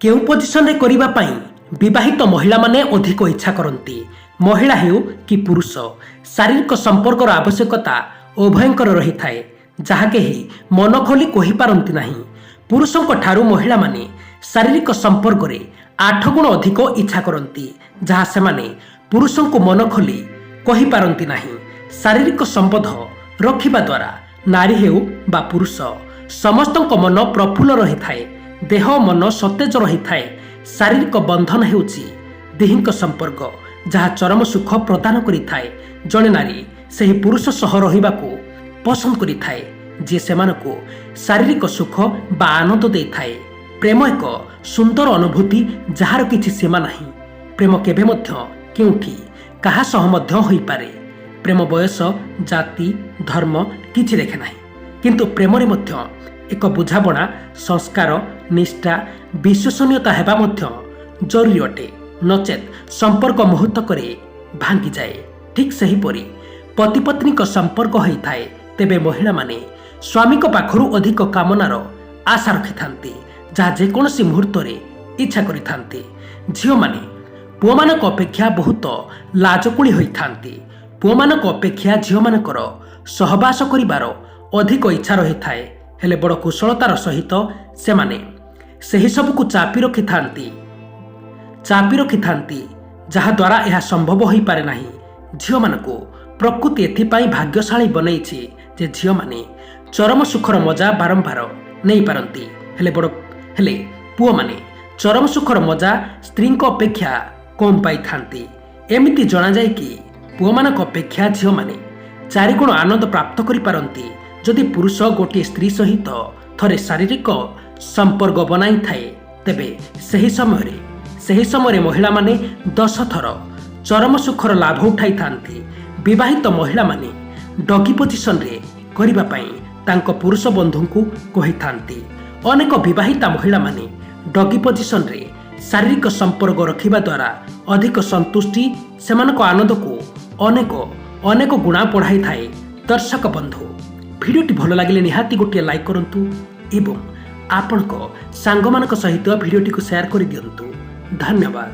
କେଉଁ ପୋଜିସନରେ କରିବା ପାଇଁ ବିବାହିତ ମହିଳାମାନେ ଅଧିକ ଇଚ୍ଛା କରନ୍ତି? ମହିଳା ହେଉ କି ପୁରୁଷ, ଶାରୀରିକ ସମ୍ପର୍କର ଆବଶ୍ୟକତା ଉଭୟଙ୍କର ରହିଥାଏ, ଯାହା କେହି ମନ ଖୋଲି କହିପାରନ୍ତି ନାହିଁ। ପୁରୁଷଙ୍କ ଠାରୁ ମହିଳାମାନେ ଶାରୀରିକ ସମ୍ପର୍କରେ 8 ଗୁଣ ଅଧିକ ଇଚ୍ଛା କରନ୍ତି, ଯାହା ସେମାନେ ପୁରୁଷଙ୍କୁ ମନ ଖୋଲି କହିପାରନ୍ତି ନାହିଁ। ଶାରୀରିକ ସମ୍ବନ୍ଧ ରଖିବା ଦ୍ୱାରା ନାରୀ ହେଉ ବା ପୁରୁଷ, ସମସ୍ତଙ୍କ ମନ ପ୍ରଫୁଲ୍ଲ ରହିଥାଏ। ଦେହ ମନ ସତେଜ ରହିଥାଏ। ଶାରୀରିକ ବନ୍ଧନ ହେଉଛି ଦିହିଙ୍କ ସମ୍ପର୍କ, ଯାହା ଚରମ ସୁଖ ପ୍ରଦାନ କରିଥାଏ। ଜଣେ ନାରୀ ସେହି ପୁରୁଷ ସହ ରହିବାକୁ ପସନ୍ଦ କରିଥାଏ, ଯିଏ ସେମାନଙ୍କୁ ଶାରୀରିକ ସୁଖ ବା ଆନନ୍ଦ ଦେଇଥାଏ। ପ୍ରେମ ଏକ ସୁନ୍ଦର ଅନୁଭୂତି, ଯାହାର କିଛି ସୀମା ନାହିଁ। ପ୍ରେମ କେବେ ମଧ୍ୟ, କେଉଁଠି, କାହା ସହ ମଧ୍ୟ ହୋଇପାରେ। ପ୍ରେମ ବୟସ, ଜାତି, ଧର୍ମ କିଛି ଦେଖେ ନାହିଁ। କିନ୍ତୁ ପ୍ରେମରେ ମଧ୍ୟ ଏକ ବୁଝାମଣା, ସଂସ୍କାର, ନିଷ୍ଠା, ବିଶ୍ୱସନୀୟତା ହେବା ମଧ୍ୟ ଜରୁରୀ ଅଟେ। ନଚେତ୍ ସମ୍ପର୍କ ମୁହୂର୍ତ୍ତକରେ ଭାଙ୍ଗିଯାଏ। ଠିକ୍ ସେହିପରି ପତିପତ୍ନୀଙ୍କ ସମ୍ପର୍କ ହୋଇଥାଏ। ତେବେ ମହିଳାମାନେ ସ୍ୱାମୀଙ୍କ ପାଖରୁ ଅଧିକ କାମନାର ଆଶା ରଖିଥାନ୍ତି, ଯାହା ଯେକୌଣସି ମୁହୂର୍ତ୍ତରେ ଇଚ୍ଛା କରିଥାନ୍ତି। ଝିଅମାନେ ପୁଅମାନଙ୍କ ଅପେକ୍ଷା ବହୁତ ଲାଜକୁଳି ହୋଇଥାନ୍ତି। ପୁଅମାନଙ୍କ ଅପେକ୍ଷା ଝିଅମାନଙ୍କର ସହବାସ କରିବାର ଅଧିକ ଇଚ୍ଛା ରହିଥାଏ। ହେଲେ ବଡ଼ କୁଶଳତାର ସହିତ ସେମାନେ ସେହି ସବୁକୁ ଚାପି ରଖିଥାନ୍ତି, ଯାହାଦ୍ୱାରା ଏହା ସମ୍ଭବ ହୋଇପାରେ ନାହିଁ। ଝିଅମାନଙ୍କୁ ପ୍ରକୃତି ଏଥିପାଇଁ ଭାଗ୍ୟଶାଳୀ ବନେଇଛି ଯେ ଝିଅମାନେ ଚରମ ସୁଖର ମଜା ବାରମ୍ବାର ନେଇପାରନ୍ତି। ହେଲେ ପୁଅମାନେ ଚରମ ସୁଖର ମଜା ସ୍ତ୍ରୀଙ୍କ ଅପେକ୍ଷା କମ୍ ପାଇଥାନ୍ତି। ଏମିତି ଜଣାଯାଏ କି ପୁଅମାନଙ୍କ ଅପେକ୍ଷା ଝିଅମାନେ ଚାରିଗୁଣ ଆନନ୍ଦ ପ୍ରାପ୍ତ କରିପାରନ୍ତି। ଯଦି ପୁରୁଷ ଗୋଟିଏ ସ୍ତ୍ରୀ ସହିତ ଥରେ ଶାରୀରିକ ସମ୍ପର୍କ ବନାଇଥାଏ, ତେବେ ସେହି ସମୟରେ ମହିଳାମାନେ 10 ଥର ଚରମ ସୁଖର ଲାଭ ଉଠାଇଥାନ୍ତି। ବିବାହିତ ମହିଳାମାନେ ଡଗି ପୋଜିସନରେ କରିବା ପାଇଁ ତାଙ୍କ ପୁରୁଷ ବନ୍ଧୁଙ୍କୁ କହିଥାନ୍ତି। ଅନେକ ବିବାହିତା ମହିଳାମାନେ ଡଗି ପୋଜିସନରେ ଶାରୀରିକ ସମ୍ପର୍କ ରଖିବା ଦ୍ୱାରା ଅଧିକ ସନ୍ତୁଷ୍ଟି ସେମାନଙ୍କ ଆନନ୍ଦକୁ ଅନେକ ଅନେକ ଗୁଣା ବଢ଼ାଇଥାଏ। ଦର୍ଶକ ବନ୍ଧୁ, ଭିଡ଼ିଓଟି ଭଲ ଲାଗିଲେ ନିହାତି ଗୋଟିଏ ଲାଇକ୍ କରନ୍ତୁ ଏବଂ ଆପଣଙ୍କ ସାଙ୍ଗମାନଙ୍କ ସହିତ ଭିଡ଼ିଓଟିକୁ ସେୟାର କରିଦିଅନ୍ତୁ। ଧନ୍ୟବାଦ।